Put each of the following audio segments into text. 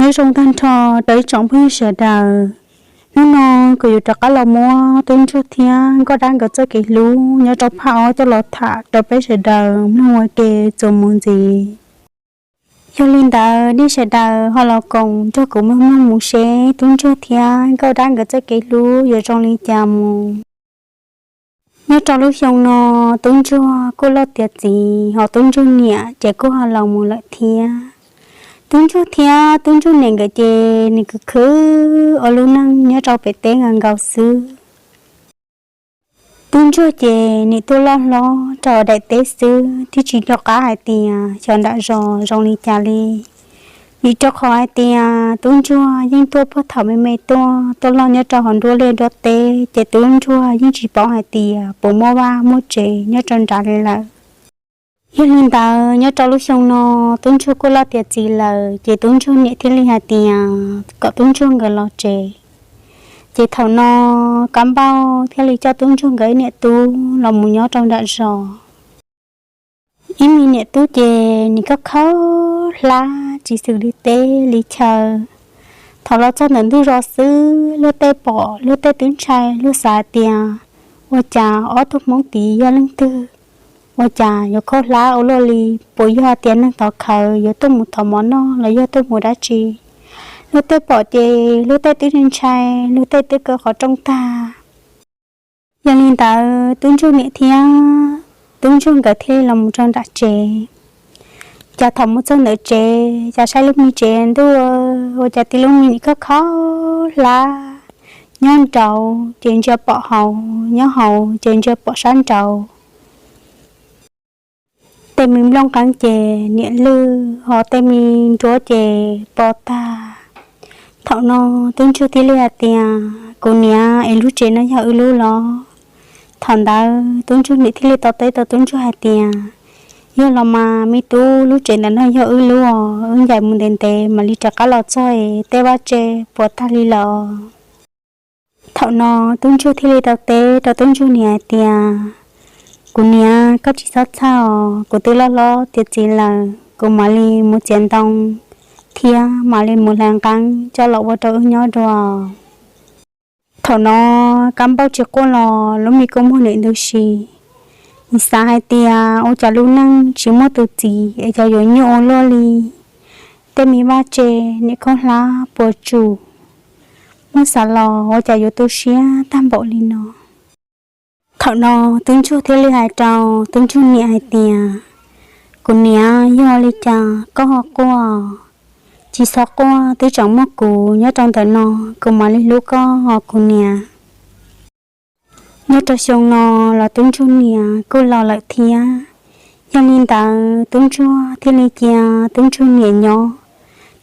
Nyob zoo tag nrho rau ib tsoom phooj ywg sawv daws. Hnub no kuv yuav rov qab los muab tub ntsuag thiab nkauj dab nkawd txoj kev hlub nyob rau phaj ob coj los tham rau peb sawv daws mloog ua ke txuas mus ntxiv. Yog li ntawd nej sawv daws ho los koom nrog kuv mloog mloog mus seb tub ntsuag thiab nkauj dab nkawd txoj kev hlub yuav zoo li cas mus. Nyob rau lub xyoo no, tub ntsuag kuj loj tiav txiv, ho tub ntsuag niam ces kuj ho laus mus lawm thiab. Tub ntsuag thiab tub ntsuag niam nkawd ces nws khwv khwv ua lub neej nyob rau pem teb nkaus nkaus xwb. Tub ntsuag ces nws tuaj loj hlob rau daim teb xwb, twb tsis nco qab hais tias xyov nram zos zoo li cas li. Vim rau qhov hais tias tub ntsuag yeej tuaj puag thaum me me tuaj, tuaj loj nyob rau hauv nruab liaj nruab teb, ces tub ntsuag yeej tsis paub hais tias puas muaj vaj muaj tsev nyob rau nrad li lawm. Yog li ntawd, nyob rau lub xyoo no, tub ntsuag kuj loj tiav txiv lawm, ces tub ntsuag niam thiaj li hais tias kom tub ntsuag nkawd los tsev. Ces thaum no, Kab Npauj thiaj li coj tub ntsuag nkawd ib niam tub los mus nyob rau nram zos. Ib me niam tub ces nws koj khaub hlab tsis xws li teb li chaw. Thaum los txog ntawm ntug zos xwb, luag tej pom luag tej twb ntshai, luag xav tias ua cas ob tug hmoob tid yog leej twg, ua cas yuav khaub hlab ua luaj li, puas yog tias neeg tov khawv yuav tuaj mus thov mov noj los yog tuaj mus dab tsi. Luag tej pom ces luag tej twb ntshai, luag tej twb kaw qhov rooj tag. Yog li ntawd, tub ntsuag niam thiab tub ntsuag nkawd thiaj li los mus rau nram tsev. Cas thaum mus txog ntawm tsev, cas saib lub me tsev ntuj, ua cas tib lub me nyuam khaub khaub hlab, nyob nraud ces ntsia pom hauv, nyob hauv ces ntsia pom sab nraud. Tej me nplooj qeeb ces niam lwj, ho tej me nruab ces pob tag. Thaum no, tub ntsuag thiaj li hais tias, Kuv niam, es lub tsev no yog wb lub los? Thaum ntawd tub ntsuag niam thiaj li tau teb rau tub ntsuag hais tias, Yog los mas me tub, lub tsev ntawm no yog wb lub os, wb ncaim mus ntev ntev mam li rov qab los txog es tej vaj tse puas tag li lawm. Thaum no, tub ntsuag thiaj li tau teb rau tub ntsuag niam hais tias, Kuv niam, koj tsis txhob txhawj os, kuv twb loj hlob tiav txiv lawm, kuv mam li mus txiav ntoo thiab mam li mus hlais nqeeb coj los ua rau wb nyob dua. Thaum no, Kab Npauj tsis quaj los lub me kua muag nim ntws si. Nws xav hais tias, Ua cas lub neej tsis muaj tus txiv es cas yuav nyuaj ua luaj li? Tej me vaj tse, niam khaub hlab puas tsum, muab xav los ua cas yuav tu siab tag npaum li no. Thaum no, tub ntsuag thiaj li hais rau tub ntsuag niam hais tias, Kuv niam, yog li cas koj ho quaj? Tsis txhob quaj, twb tseem muaj kuv nyob rau ntawm no, kuv mam li hlub koj os kuv niam. Nyob rau xyoo no los tub ntsuag niam kuj laus lawm thiab. Yog li ntawd, tub ntsuag thiaj li cia tub ntsuag niam nyob.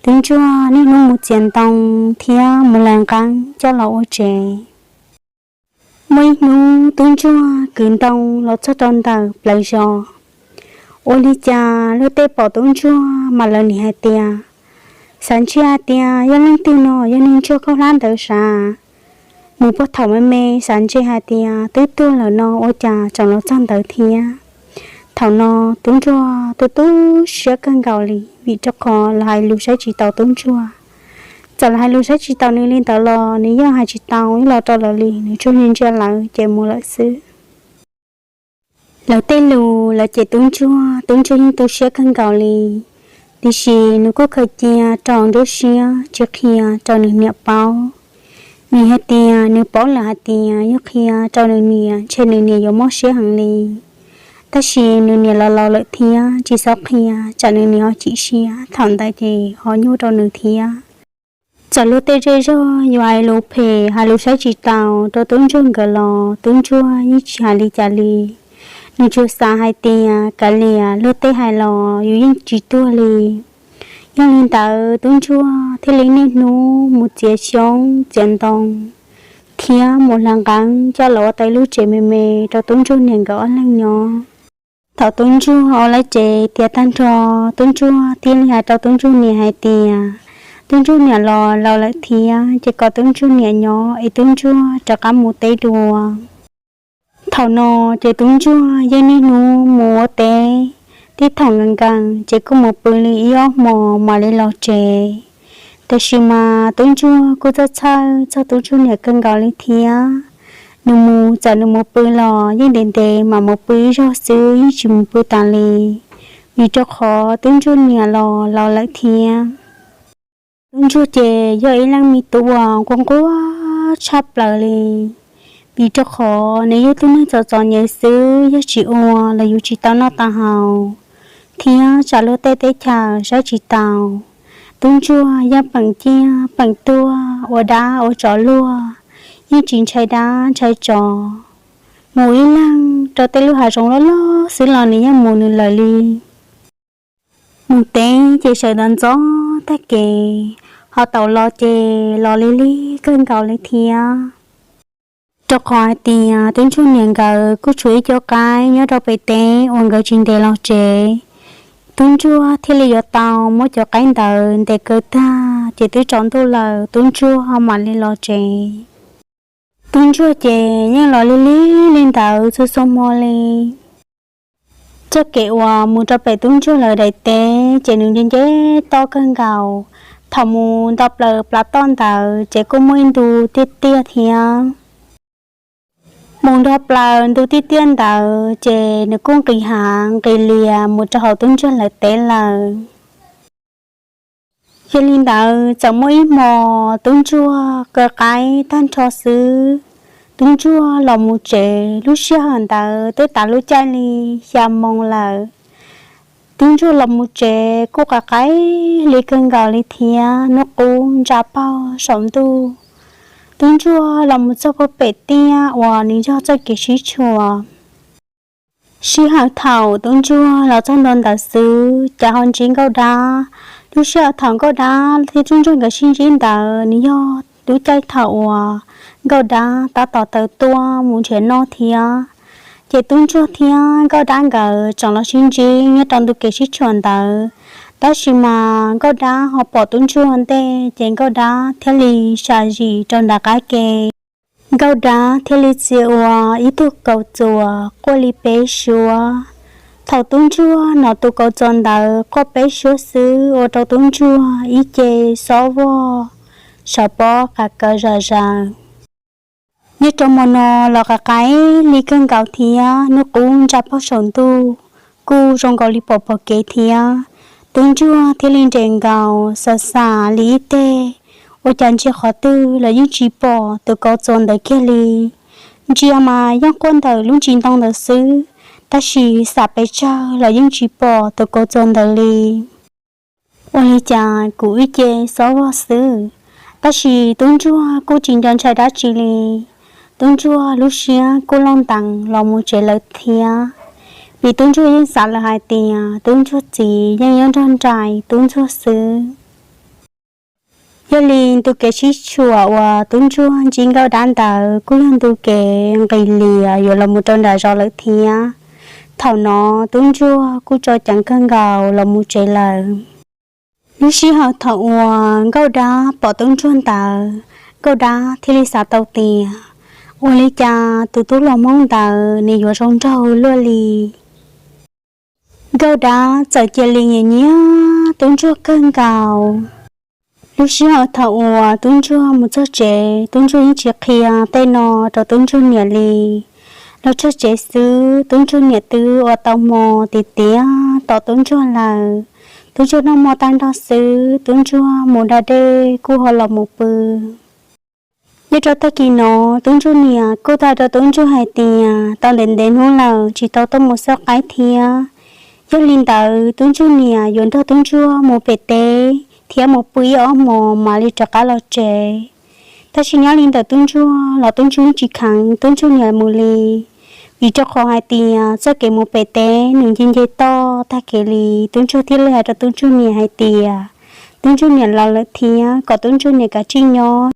Tub ntsuag niaj hnub mus txiav ntoo thiab mus hlais nqeeb coj los ua tsev. Muaj ib hnub, tub ntsuag kwv ntoo los txog rau ntawm plawv zos. Ua li cas luag tej pom tub ntsuag mas lawv nim hais tias, Xav ntshe hais tias yog leej twg no, yog neeg ntsuag khaub hlab ntawd sav. Mus puag thaum me me xav ntshe hais tias twb tuag lawm no, ua cas tseem los txog ntawd thiab? Thaum no, tub ntsuag tu tu siab kawg nkaus li, vim rau qhov lawv hais lus saib tsis taus tub ntsuag. Txawm lawv hais lus saib tsis taus nws li ntawd los nws yeej hais tsis tau ib los rau lawv li, nws tsuas ntsia ntsia lawv ces mus lawm xwb. Lawv tej lus lawv cem tub ntsuag, tub ntsuag yeej tu siab kawg nkaus li. Tiam sis nws kuj khaws cia rau nruab siab tsis qhia rau nws niam paub. Vim hais tias nws paub lawm hais tias yog qhia rau nws niam ntshe nws niam yuav mob siab heev li. Tab sis nws niam los laus lawm thiab, tsis txhob qhia tsam nws niam ho chim siab, thaum ntawd ces ho nyuaj rau nws thiab. Txawm luag tej zej zog yuav hais lus phem hais lus saib tsis taus rau tub ntsuag nkawd los tub ntsuag yeej tsis hais li cas li. Nws tsuas xav hais tias kav liam, luag tej hais los yus yeej tsis tuag li. Yog li ntawd, tub ntsuag thiaj li niaj hnub mus txiav xyoob txiav ntoo thiab mus hlais nqeeb coj los ua tau ib lub tsev me me rau tub ntsuag niam nkawd ob leeg nyob. Thaum tub ntsuag ua lawv tsev tiav tag nrho, tub ntsuag thiaj li hais rau tub ntsuag niam hais tias, tub ntsuag niam los laus lawm thiab, ces kom tub ntsuag niam nyob es tub ntsuag rov qab mus teb dua. Thaum no, ces tub ntsuag yeej niaj hnub mus ua teb, tib thaum nkees nkees ces kuj mus pw li ib ob hmos mam li los tsev. Tab sis mas tub ntsuag kuj txhawj txhawj txog tub ntsuag niam kawg nkaus li thiab. Nws mus txawm nws mus pw los yeej ntev ntev mam mus pw ib zaug xwb, yeej tsis mus pw tas li, vim rau qhov tub ntsuag niam los laus lawm thiab. Tub ntsuag ces yog ib leej me tub uas nquag nquag tshaj plaws li, vim rau qhov nws yog tug neeg txom txom nyem xwb, yog tsis ua los yus tsis tau noj tau haus, thiab tsam luag tej teb chaws saib tsis taus. Tub ntsuag yeej peem ciaj peem tuag ua dab ua tsov luag, yeej tsis ntshai dab ntshai tsov. Mus ib leeg rau tej lub hav zoov loj loj xwb los nws yeej mus nws lawm li. Mus teb ces sawv ntxov ntxov tag kev, ho tau los ces los lig lig kawg nkaus li thiab. Rau qhov hais tias tub ntsuag niam nkawd kuj tshuav ib co qaib nyob rau pem teb uas nkawd tsis ntes los tsev. Tub ntsuag thiaj li yuav tau muab cov qaib ntawd ntes kaw tag ces twb tsaus ntuj lawm, tub ntsuag mam li los tsev. Tub ntsuag ces yeej los lig lig li ntawd txhua txhua hmo li. Txoj kev uas mus rau pem tub ntsuag lawv daim teb ces nws nce nce toj kawg nkaus. Thaum mus nto plaws plav toj ntawd ces kuj muaj ib ntu tiaj tiaj thiab. Mus nto plaws ntu tiaj tiaj ntawd ces nws kuj nqis hav nqis lias mus rau hauv tub ntsuag lawv teb lawm. Yog li ntawd txawm muaj ib hmo tub ntsuag kaw qaib tag nrho xwb, tub ntsuag los mus tsev. Lub sij hawm ntawd twb tav lub caij li xya moos lawm. Tub ntsuag los mus tsev kuj qav qaib li kawg nkaus li thiab, hnub qub ntsa paug saum ntuj. Tub ntsuag los mus txog puag pem tiaj uas nws yog txoj kev sib tshuam. Sij hawm thaum tub ntsuag los txog ntua ntawd xwb ces ho ntsib nkauj dab. Lub sij hawm thaum nkauj dab thiab tub ntsuag nkawd sib ntsib ntawd nws yog lub caij thaum uas nkauj dab tab tom tawm tuaj mus nrhiav noj thiab. Ces tub ntsuag thiab nkauj dab nkawd tseem los sib ntsib nyob rau ntu kev sib tshuam ntawd. Tab sis mas nkauj dab ho pom tub ntsuag ntej ces nkauj dab thiaj li sam zim rau nram qab ke. Nkauj dab thiaj li txia ua ib tug kaus txuas quaj li peb suab. Thaum tub ntsuag hnov tus kaus txuas ntawd quaj peb suab xwb ua rau tub ntsuag ib ce xob vog, sawv pob qav kaws zom zaws. Nyob rau hmo no los qav qaib li kawg nkaus thiab, hnub qub ntsa paug saum ntuj kuj zoo nkaus li pom pom kev thiab. Tub ntsuag thiaj li nres nkaus xav xav li ib teg, ua cas ntsia qhov twg los yeej tsis pom tus kaus txuas ntawd kiag li. Ntsia mas yeej quaj ntawm lub ntsis ntoo ntawd xwb, tab sis xav pes tsawg los yeej tsis pom tus kaus txuas ntawd li. Ua li cas kuv ib ce xob vog xwb, tab sis tub ntsuag kuj tsis nco ntshai dab tsi li. Tub ntsuag lub siab kuj loj ntees los mus tsev lawm thiab, vim tub ntsuag yeej xav lawm hais tias tub ntsuag txiv yeej yuav nrog nraim tub ntsuag xwb. Yog li ntu kev sib tshuam uas tub ntsuag ntsib nkauj dab ntawd kuj yog ntu kev nqis lias yuav los mus rau nram zos lawm thiab. Thaum no tub ntsuag kuj tso ceev kawg nkaus los mus tsev lawm. Lub sij hawm thaum uas nkauj dab pom tub ntsuag ntawd, nkauj dab thiaj li xav tau tias, ua li cas tus tub hluas Hmoob ntawd nws yuav zoo nraug luaj li. Nkauj dab txawm cia li nyiam nyiam tub ntsuag kawg nkaus. Lub sij hawm thaum uas tub ntsuag mus txog tsev, tub ntsuag yeej tsis qhia tej no rau tub ntsuag niam li. Los txog tsev xwb tub ntsuag niam twb ua tau hmo tiav tiav tos tub ntsuag lawm. Tub ntsuag noj hmo tag nrho xwb tub ntsuag mus da dej kuj ho los mus pw. Nyob rau tag kis no, tub ntsuag niam kuj tau hais rau tub ntsuag hais tias tau ntev ntev hnub lawm tsis tau tuaj mus xauj qaib thiab. Yog li ntawd tub ntsuag niam yuav nrog tub ntsuag mus pem teb thiab mus pw ib ob hmos mam li rov qab los tsev. Tab sis nyob li ntawm tub ntsuag los tub ntsuag yeej tsis kheev tub ntsuag niam mus li, vim rau qhov hais tias txoj kev mus pem teb nws nce nce toj tag kev li. Tub ntsuag thiaj li hais rau tub ntsuag niam hais tias tub ntsuag niam laus lawm thiab kom tub ntsuag niam kav tsij nyob.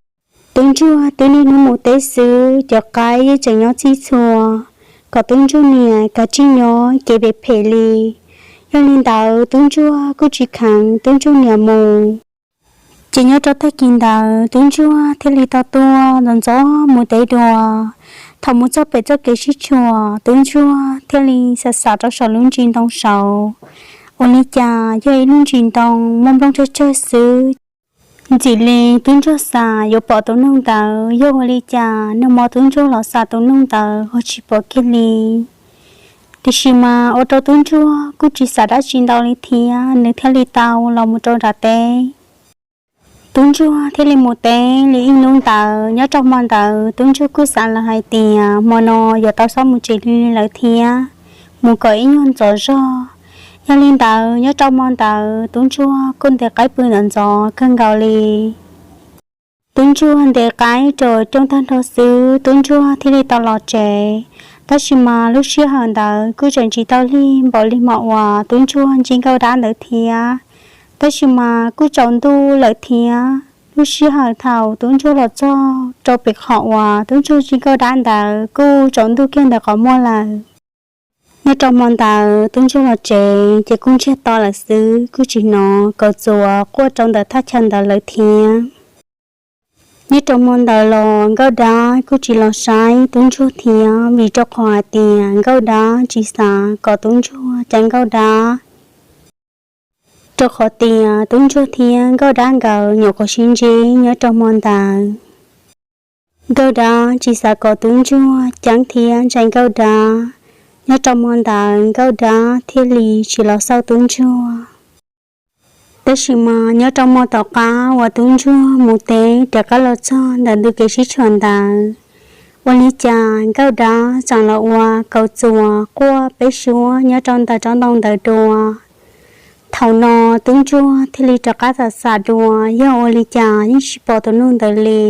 Tub ntsuag twb niaj hnub mus teb xwb, cov qaib yeej tseem nyob txhij txhua, kom tub ntsuag niam kav tsij nyob kev phem phem li. Yog li ntawd tub ntsuag kuj tsis kheev tub ntsuag niam mus. Ces nyob rau tag kis ntawd tub ntsuag thiaj li tau tuaj ntxov ntxov mus teb dua. Thaum mus txog pem txoj kev sib tshuam, tub ntsuag thiaj li xav xav rau saum lub ntsis ntoo saud. Ua li cas yog ib lub ntsis ntoo muaj nplooj tsawg tsawg xwb. Ntxim li tub ntsuag xav yuav pom tus noog ntawd, yog ua li cas nag hmo tub ntsuag los xav tus noog ntawd ho tsis pom kiag li. Tiam sis mas ua rau tub ntsuag kuj tsis xav dab tsi ntau li thiab, nws thiaj li tau los mus rau nram teb. Tub ntsuag thiaj li mus teb li ib hnub ntawd. Nyob rau hmo ntawd tub ntsuag kuj xav lawm hais tias hmo no yuav tau xob mus tsev li lawm thiab, mus kom ib nyuag ntxov zog. Yog li ntawd nyob rau hmo ntawd tub ntsuag kuj ntes qaib pw ntxov ntxov kawg nkaus li. Tub ntsuag ntes qaib rau coob tag nrho xwb, tub ntsuag thiaj li tau los tsev. Tab sis mas lub sij hawm ntawd kuj tseem tsis tau lig npaum li hmo uas tub ntsuag ntsib nkauj dab ntawd thiab. Tab sis mas kuj tsaus ntuj lawm thiab. Lub sij hawm thaum tub ntsuag los txog rau pem qhov uas tub ntsuag ntsib nkauj dab ntawd kuj tsaus ntuj kiag ntawm qhov muag lawm. Nyob rau hmo ntawd tub ntsuag los tsev ces kuj ntsiag to lawm xwb, kuj tsis hnov kaus txuas quaj rau ntawm thaj chaw ntawd lawm thiab. Nyob rau hmo ntawd los nkauj dab kuj tsis los saib tub ntsuag thiab, vim rau qhov hais tias nkauj dab tsis xav kom tub ntsuag caw nkauj dab. Rau qhov tias tub ntsuag thiab nkauj dab nkawd nyuam qhuav sib ntsib nyob rau hmo ntawd. Nkauj dab tsis xav kom tub ntsuag ceeb thiab ntshai nkauj dab. Nyob rau hmo ntawd nkauj dab thiaj li tsis los xauj tub ntsuag. Tab sis mas nyob rau hmo tom qab uas tub ntsuag mus teb rov qab los txog ntawm ntug kev sib tshuam ntawd, ua li cas nkauj dab tseem los ua kaus txuas quaj peb suab nyob rau ntawm tsob ntoo ntawd dua. Thaum no tub ntsuag thiaj li rov qab xam xam dua, yog ua li cas yeej tsis pom tus noog ntawd li.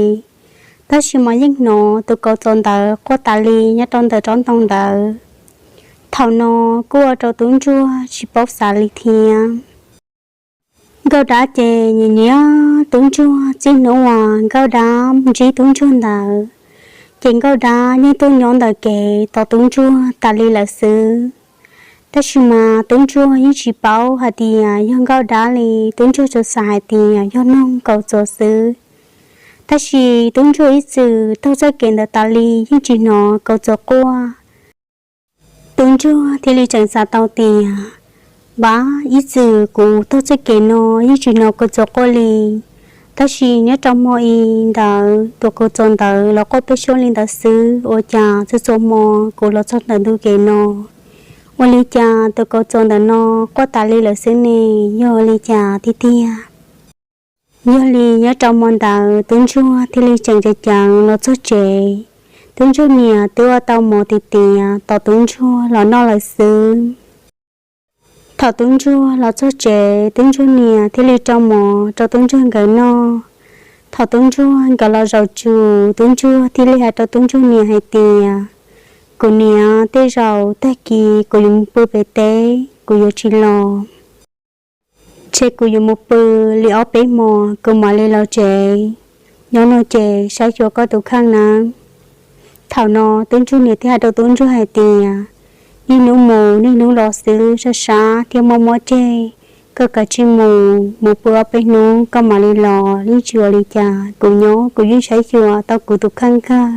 Tab sis mas yeej hnov tus kaus txuas ntawd quaj tas li nyob rau ntawm tsob ntoo ntawd. Thaum no kuj ua rau tub ntsuag tsis paub xav li thiab. Nkauj dab ces nyiam nyiam tub ntsuag, txij hnub uas nkauj dab ntsib tub ntsuag ntawd, ces nkauj dab yeej tuaj nyob ntawm kev tos tub ntsuag tas li lawm xwb. Tab sis mas tub ntsuag yeej tsis paub hais tias yog nkauj dab li, tub ntsuag tsuas xav hais tias yog noog kaus txuas xwb. Tab sis tub ntsuag ib txwm taug txoj kev ntawd tas li yeej tsis hnov kaus txuas quaj. Tub ntsuag thiaj li tseem xav tau tias, npab, ib txwm kuv taug txoj kev no yeej tsis hnov kaus txuas quaj li, tab sis nyob rau hmo i ntawd tus kaus txuas ntawd los quaj peb suab li ntawd xwb, ua cas txhua txhua hmo kuv los txog ntawm ntug kev no, ua li cas tus kaus txuas ntawm no quaj tas li lawm xwb ne, yog li cas tiag tiag? Yog li nyob rau hmo ntawd tub ntsuag thiaj li tseem ceev ceev los txog tsev. Tub ntsuag niam twb ua tau mov tiav tiav tos tub ntsuag los noj lawm xwb. Thaum tub ntsuag los txog tsev, tub ntsuag niam thiaj li rau mov rau tub ntsuag nkawd noj. Thaum tub ntsuag nkawd los zaum tsuas, tub ntsuag thiaj li hais rau tub ntsuag niam hais tias, kuv niam, tej zaum tag kis kuv yuav mus pw pem teb, kuv yuav tsis los. Ces kuv yuav mus pw li ob peb hmos kuv mam li los tsev. Nyob no ces saib xyuas koj tus kheej nawb. Thaum no tub ntsuag niam thiaj hais rau tub ntsuag hais tias, niaj hnub mus niaj hnub los xwb, sab sab thiab mob mob ceg, koj kav tsij mus, mus pw ob peb hnub koj mam li los, yeej tsis ua li cas, kuv nyob kuv yeej saib xyuas tau kuv tus kheej kawg.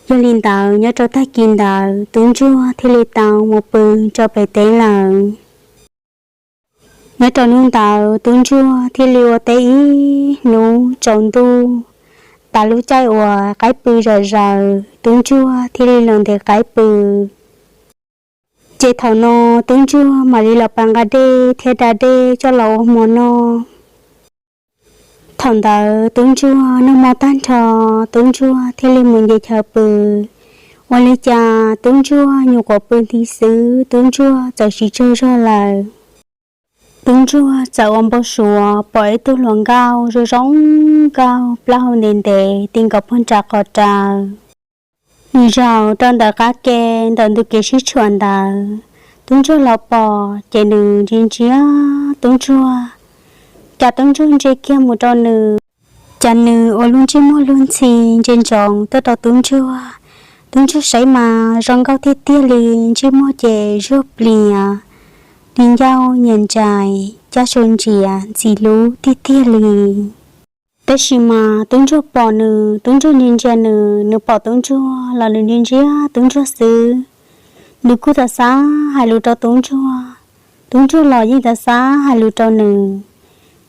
Yog li ntawd nyob rau tag kis ntawd tub ntsuag thiaj li tau mus pw rau pem teb lawm. Nyob rau hnub ntawd tub ntsuag thiaj li ua teb ib hnub tsaus ntuj, tas lub caij uas qaib pw zom zaws tub ntsuag thiaj li los ntes qaib pw. Ces thaum no tub ntsuag mam li los pab nqa dej thiab da dej coj los ua hmo noj. Thaum ntawd tub ntsuag noj hmo tag nrho, tub ntsuag thiaj li mus nce chaw pw. Ua li cas tub ntsuag nyuam qhuav pw nti xwb, tub ntsuag txawm siv tsaug zog lawm. Tub ntsuag txawm ua npau suav pom ib tug hluas nkauj zoo zoo nkauj, plaub hau ntev ntev, ti nkaus puag nram qhov raws, zaum rau ntawm qab ke, ntawm ntug kev sib tshuam ntawd. Tub ntsuag los pom ces nws ntsia ntsia tub ntsuag, cas tub ntsuag ntsia kiag mus rau nws, cas nws ua lub ntsej muag luag ntxhi ntsia ntsoov tuaj rau tub ntsuag. Tub ntsuag saib mas zoo nkauj tiag tiag li, ntsej muag ces zuag plias, di ncauj nyias ntsais, caj su ntsiav ntxim hlub tiag tiag li. Tab sis mas tub ntsuag pom nws, tub ntsuag ntsia ntsia nws, nws pom tub ntsuag los nws ntsia ntsia tub ntsuag xwb. Nws kuj txawm xav hais lus rau tub ntsuag, tub ntsuag los yeej txawm xav hais lus rau nws.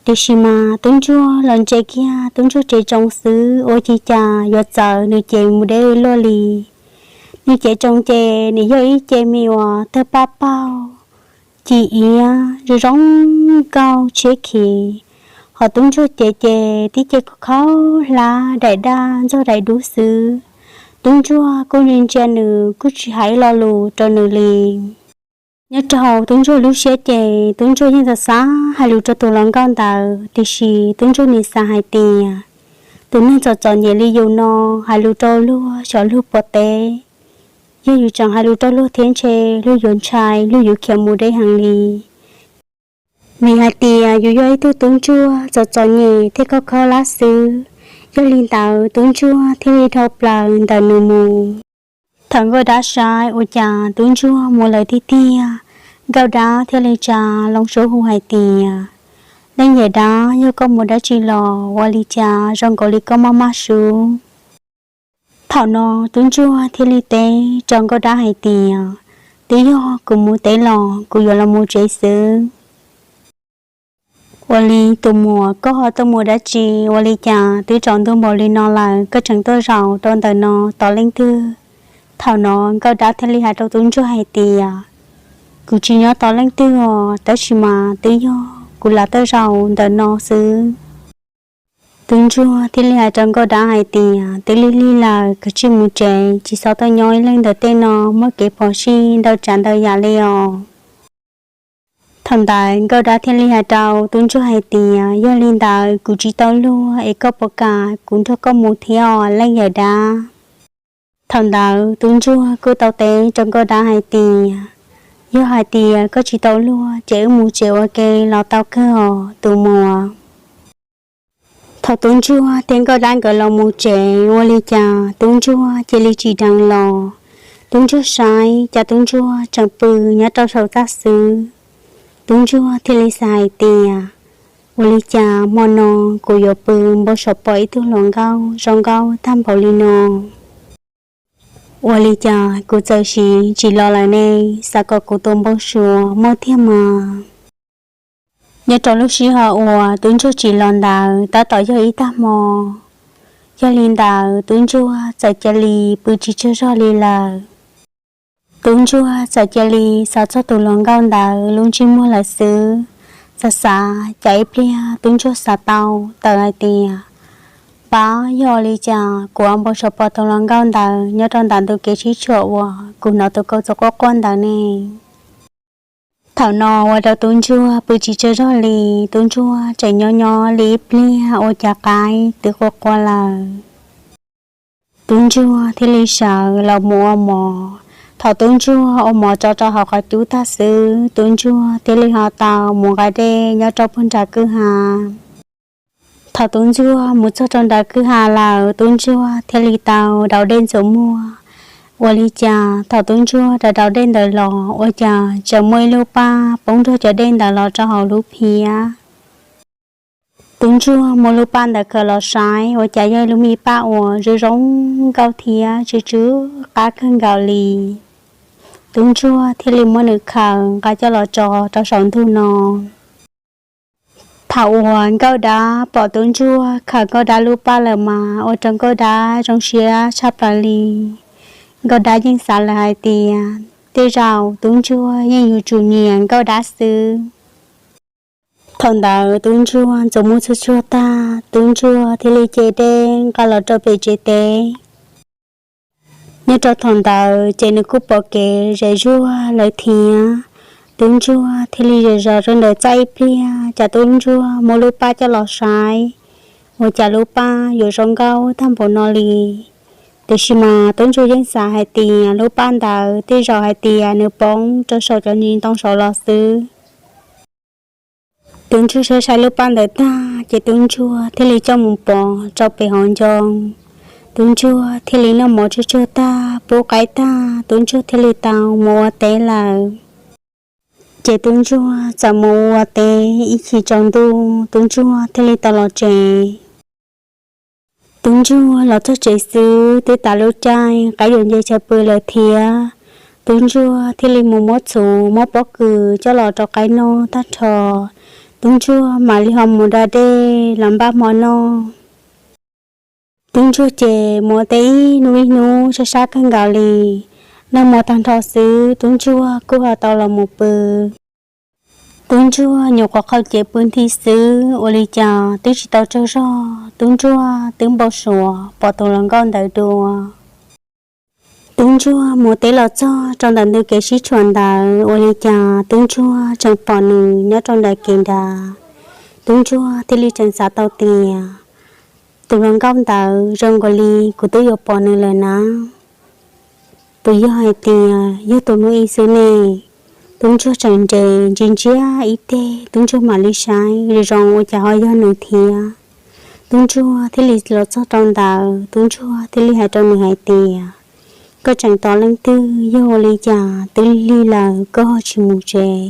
Tiam sis mas tub ntsuag los ntsia kiag tub ntsuag tsev tsoos xwb ua cas yuav txawv nws cev mus deb luaj li. Nws cev tsoos ces nws yog ib ce me uas tawg paj paug, ci iab zoo zoo nkauj tshiab khiv, hos tub ntsuag cev ces tib ce khaub hlab daim daj ntxuag daim dub xwb. Tub ntsuag kuj ntsia ntsia nws kuj tsis hais ib lo lus rau nws li. Nyob rau hauv tub ntsuag lub siab ces tub ntsuag yeej xav xav hais lus rau tus hluas nkauj ntawd, tiam sis tub ntsuag nim xav hais tias tus neeg txom txom nyem li yus no hais lus rau luag xyov luag puas teb. Yog yus tseem hais lus rau luag thiab ntshe luag yuav ntshai luag yuav khiav mus deb heev li. Vim hais tias yus yog ib tug tub ntsuag txom txom nyem thiab khaub khaub hlab xwb, yog li ntawd tub ntsuag thiaj li dhau plaws ntawm nws mus. Thaum nkauj dab saib ua cas tub ntsuag mus lawm tiag tiag, nkauj dab thiaj li tsa loo suab hu hais tias, Leej yawm dab, yog koj mus dab tsi los ua li cas zoo nkaus li koj maj maj sub? Thaum no tub ntsuag thiaj li teb rau nkauj dab hais tias, Twb yog kuv mus teb los kuv yuav los mus tsev xwb. Ua li tus muam, koj ho tuaj mus dab tsi ua li cas twb tsaus ntuj npaum li no lawm koj tseem tuaj zaum rau ntawm no tos leej twg? Thaum no nkauj dab thiaj li hais rau tub ntsuag hais tias, Kuv tsis nyob tos leej twg os, tab sis mas twb yog kuv lam tuaj zaum ntawm no xwb. Tub ntsuag thiaj li hais rau nkauj dab hais tias, Twb lig lig lawm, kav tsij mus tsev, tsis txhob tuaj nyob ib leeg ntawm tej no, muaj kev phom sij ntau tsav ntau yam li os. Thaum ntawd nkauj dab thiaj li hais rau tub ntsuag hais tias, Yog li ntawd kuv tsis tau luag es koj puas kam kuv nrog koj mus thiab os leej yawm dab? Thaum ntawd tub ntsuag kuj tau teb rau nkauj dab hais tias, Yog hais tias koj tsis tau luag ces wb mus tsev ua ke los tau kawg os tus muam. Thaum tub ntsuag thiab nkauj dab nkawd los mus tsev ua li cas tub ntsuag cia li tsim dheev los. Tub ntsuag saib cas tub ntsuag tseem pw nyob rau saum txaj xwb. Tub ntsuag thiaj li xav hais tias, Ua li cas hmo no kuv yuav pw npau suav pom ib tug hluas nkauj zoo nkauj tag npaum li no? Ua li cas kuv txawm siv tsis los lawm ne? Xav kom kuv tus npau suav muaj tiag mas. Nyob rau lub sij hawm uas tub ntsuag tsim los ntawd tab tom yog ib tag hmo. Yog li ntawd tub ntsuag txawm cia li pw tsis tsaug zog li lawm. Tub ntsuag txawm cia li xav txog tus hluas nkauj ntawd lub ntsej muag lawm xwb. Xav xav cas ib pliag tub ntsuag xav tau tawm hais tias, Pab, yog li cas kuv npau suav pom tus hluas nkauj ntawd nyob rau ntawm ntug kev sib tshuam uas kuv hnov tus kauj txawv quaj quaj ntawd ne? Thaum no ua rau tub ntsuag pw tsis tsaug zog li, tub ntsuag tseem nyob nyob li ib pliag ua cas qaib twb qua qua lawm. Tub ntsuag thiaj li sawv los mus ua mov. Thaum tub ntsuag ua mov tso rau hauv qhov cub tag xwb, tub ntsuag thiaj li ho tau mus nqa dej nyob rau puag nram kwj ha. Thaum tub ntsuag mus txog rau nram kwj ha lawm, tub ntsuag thiaj li tau daus dej ntxuav muag. Ua li cas thaum tub ntsuag daus daus dej ntawd los ua cas tseem muaj ib lub paj poob nrog cov dej ntawd los rau hauv lub phiab. Tub ntsuag muab lub paj ntawd khaws los saib ua cas yog ib lub me paj uas zoo zoo nkauj thiab tsw tsw qab kawg nkaus li. Tub ntsuag thiaj li muab nws khaws nqa coj los tso rau saum ntug no. Thaum uas nkauj dab pom tub ntsuag khaws nkauj dab lub paj lawm mas ua rau nkauj dab zoo siab tshaj plaws li. Nkauj dab yeej xav lawm hais tias tej zaum tub ntsuag yeej yuav tsum nyiam nkauj dab xwb. Thaum ntawd tub ntsuag ntxuav muag txhua tsuag tag, tub ntsuag thiaj li cev dej nqa los rau pem tsev teb. Nyob rau thaum ntawd ces nws kuj pom kev zem zuag lawm thiab. Tub ntsuag thiaj li zov zov rau ntawm txaj ib pliag, cas tub ntsuag muab lub paj coj los saib, ua cas lub paj yuav zoo nkauj tag npaum no li. Tiam sis mas tub ntsuag yeej xav hais tias lub paj ntawd tej zaum hais tias nws poob rau saum cov ntsis ntoo saud los xwb. Tub ntsuag saib saib lub paj ntawd tag ces tub ntsuag thiaj li coj mus pov rau pem hauv ncoo. Tub ntsuag thiaj li noj mov tsuag tsuag tag pub qaib tag, tub ntsuag thiaj li tau mus ua teb lawm. Ces tub ntsuag txawm mus ua teb ib chim tsaus ntuj, tub ntsuag thiaj li tau los tsev. Tub ntsuag los txog tsev xwb twb tas lub caij qaib yuav nce chaw pw lawm thiab. Tub ntsuag thiaj li mus muab txhuv muab pob kws coj los rau qaib noj tag nrho. Tub ntsuag mam li ho mus da dej los npaj hmo noj. Tub ntsuag ces mus ua teb ib hnub ib hnub sab sab kawg nkaus li. Noj hmo tag nrho xwb tub ntsuag kuj ho tau los mus pw. Tub ntsuag nyuam qhuav qaug cev pw nthi xwb ua li cas twb tsis tau tsaug zog tub ntsuag twb npau suav pom tus hluas nkauj ntawd dua. Tub ntsuag mus teb los txog rau ntawm ntug kev sib tshuam ntawd ua li cas tub ntsuag tseem pom nws nyob rau ntawm kev nrad. Tub ntsuag thiaj li tseem xav tau tias tus hluas nkauj ntawd zoo nkaus li kuv twb yuav pom nws lawm na. Puas yog hais tias yog tus hnub ib xwb ne? Tub ntsuag tseem nres ntsia ntsia ib teg tub ntsuag mam li saib zoo zoo ua cas ho yog nws thiab. Tub ntsuag thiaj li los txog rau ntawd tub ntsuag thiaj li hais rau nws hais tias, koj tseem tos leej twg, yog ua li cas twb lig lig lawm koj ho tsis mus tsev?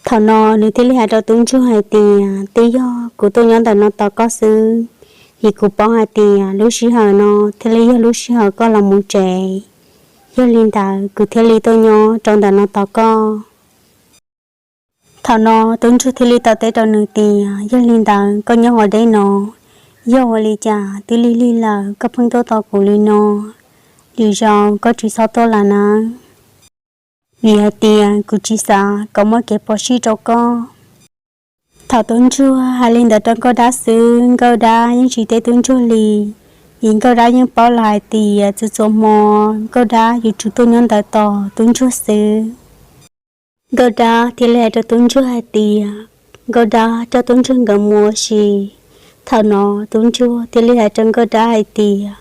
Thaum no nws thiaj li hais rau tub ntsuag hais tias twb yog kuv tuaj nyob ntawm no tos koj xwb, vim kuv paub hais tias lub sij hawm no thiaj li yog lub sij hawm koj los mus tsev. Yog li ntawd kuv thiaj li tuaj nyob rau ntawm no tos koj. Thaum no tub ntsuag thiaj li tau teb rau nws tias yog li ntawd koj nyob ua deb no, yog ua li cas twb lig lig lawm koj pheej tuaj tos kuv li no, lwm zaus koj tsis txhob tuaj lawm nawb, vim hais tias kuv tsis xav kom muaj kev phom sij rau koj. Thaum tub ntsuag hais li ntawd rau nkauj dab xwb nkauj dab yeej tsis teb tub ntsuag li, vim nkauj dab yeej paub lawm hais tias txhua txhua hmo nkauj dab yuav tsum tuaj nyob ntawd tos tub ntsuag xwb. Nkauj dab thiaj li hais rau tub ntsuag hais tias nkauj dab coj tub ntsuag nkawd mus ua si. Thaum no tub ntsuag thiaj li hais rau nkauj dab hais tias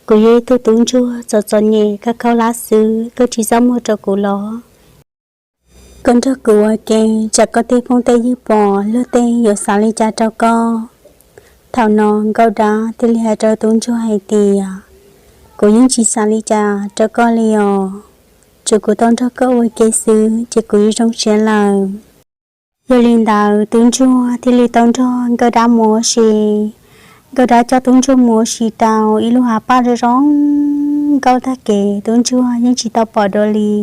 kuv yog ib tug tub ntsuag txom txom nyem kab khaub hlab xwb, koj tsis txaj muag rau kuv los? Koj nrog kuv ua ke, tsam koj tej phooj tej ywg pom luag tej yuav xav li cas rau koj? Thaum no nkauj dab thiaj li hais rau tub ntsuag hais tias kuv yeej tsis xav li cas rau koj li os, tsuas kuv tau nrog koj ua ke xwb ces kuv yeej zoo siab lawm. Yog li ntawd tub ntsuag thiaj li tau nrog nkauj dab mus ua si. Nkauj dab coj tub ntsuag mus ua si rau ib lub hav paj zoo zoo nkauj tag kev tub ntsuag yeej tsis tau pom dua li.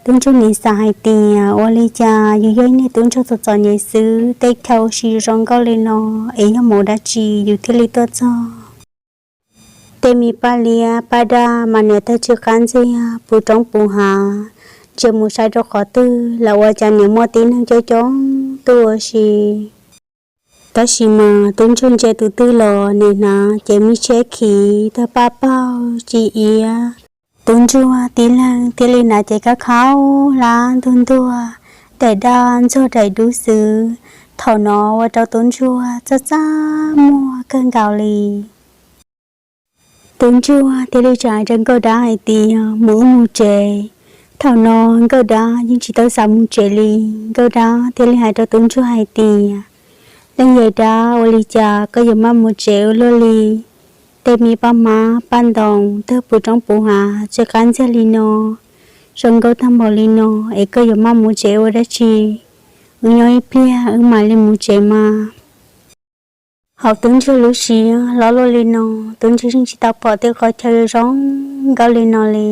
Tub ntsuag nim xav hais tias ua li cas yus yog ib niag tub ntsuag txom txom nyem xwb tej chaw ua si zoo nkauj li no, es yog mus dab tsi yus thiaj li tuaj txog. Tej me paj liab paj daj mas niam tawg tsw qab ntxiag puv roob puv hav, ntsia mus saib rau qhov twg los ua cas niam muaj tib neeg coob coob tuaj ua si. Tab sis mas tub ntsuag ntsia tus twg los nim hnav ces me tshiab khiv tawg paj paug ci iab. Tub ntsuag tib leeg thiaj li hnav ces kab khaub hlab ntuag ntuag, daim daj ntxuag daim dub xwb. Thaum no ua rau tub ntsuag txaj txaj muag kawg nkaus li. Tub ntsuag thiaj li tsa rau nkauj dab hais tias mus wb mus tsev. Thaum no nkauj dab yeej tsis tau xav mus tsev li. Nkauj dab thiaj li hais rau tub ntsuag hais tias, leej yawm dab, ua li cas koj yuav maj mus tsev ua luaj li? Tej me paj hmab paj ntoos tawg puv roob puv hav tsw qab ntxiag li no, zoo nkauj tag npaum li no, es koj yuav maj mus tsev ua dab tsi? Wb nyob ib pliag wb mam li mus tsev mas. Hauv tub ntsuag lub siab hlob luaj li no, tub ntsuag yeej tsis tau pom tej qhov chaw zoo nkauj li no li.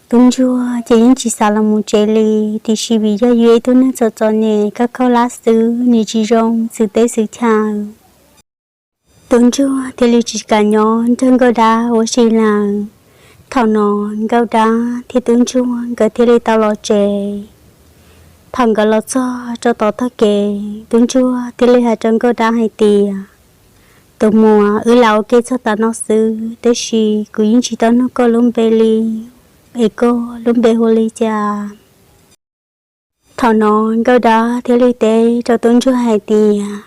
Tub ntsuag ces yeej tsis xav los mus tsev li, tiam sis vim yog yus ib tug neeg txom txom nyem kab khaub hlab xwb, nim tsis zoo xwm teb xwm chaw. Tub ntsuag thiaj li tsis kam nyob nrog nkauj dab ua si lawm. Thaum no nkauj dab thiab tub ntsuag nkawd thiaj li tau los tsev. Thaum nkawd los txog rau tom tog kev, tub ntsuag thiaj li hais rau nkauj dab hais tias, tus muam, wb lam ua ke txog tav no xwb, tab sis kuv yeej tsis tau nug koj lub npe li, es koj lub npe hu li cas? Thaum no nkauj dab thiaj li teb rau tub ntsuag hais tias,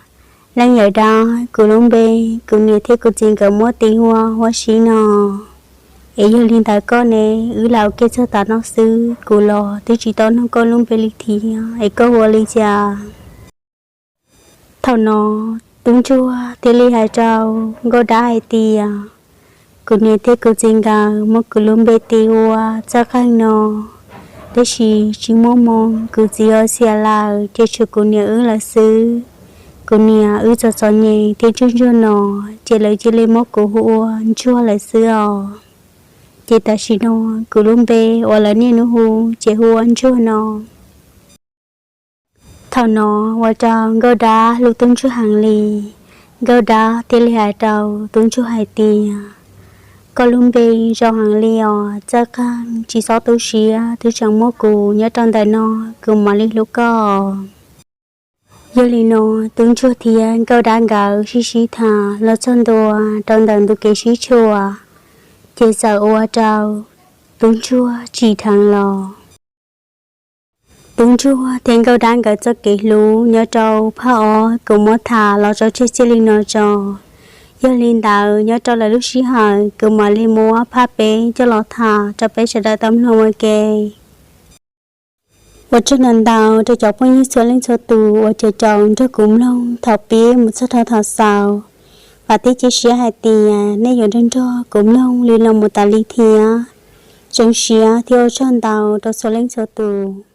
leej yawm dab, kuv lub npe, kuv niam thiab kuv txiv nkawd muab tis hu ua Huab Sib no. Es yog li ntawd koj ne? Wb lam ua ke txog tav no xwb, kuv los twb tsis tau nug koj lub npe li thiab, es koj hu ua li cas? Thaum no tub ntsuag thiaj li hais rau nkauj dab hais tias, kuv niam thiab kuv txiv nkawd muab kuv lub npe tis ua Txawj Qeej no, tab sis tsis muaj moo, kuv txiv ua xiam lawm ces tshuav kuv niam wb lawm xwb. Kuv niam wb txom txom nyem thiab ntsuag ntsuag no, ces lawv cia li muab kuv hu ua Ntsuag lawm xwb os. Ces tam sim no kuv lub npe uas lawv niaj hnub hu ces hu ua Ntsuag no. Thaum no ua rau Nkauj Dab hlub Tub Ntsuag heev li. Nkauj Dab thiaj li hais rau Tub Ntsuag hais tias, koj lub npe zoo heev li os, txawj qeej tsis txhob tu siab, twb tseem muaj kuv nyob rau ntawm no, kuv mam li hlub koj. Yog li no, Tub Ntsuag thiab Nkauj Dab nkawd sib sib tham los txog ntua rau ntawm ntug kev sib tshuam, ces txawm ua rau Tub Ntsuag tsim dheev los. Tub Ntsuag thiab Nkauj Dab nkawd txoj kev hlub nyob rau phab ob kuv muab tham los tso tseg txij li no tso. Yog li ntawd, nyob rau lwm lub sij hawm kuv mam li muab phab peb coj los tham rau peb sawv daws tau mloog ua ke. Ua tsaug ntau ntau rau cov phooj ywg txhua leej txhua tus uas caum caum nrog kuv mloog thaum pib mus txog rau thaum xaus. Vam thiab cia siab hais tias nej yuav nrog nrog kuv mloog li no mus tas li thiab. Zoo siab thiab ua tsaug ntau rau txhua leej txhua tus.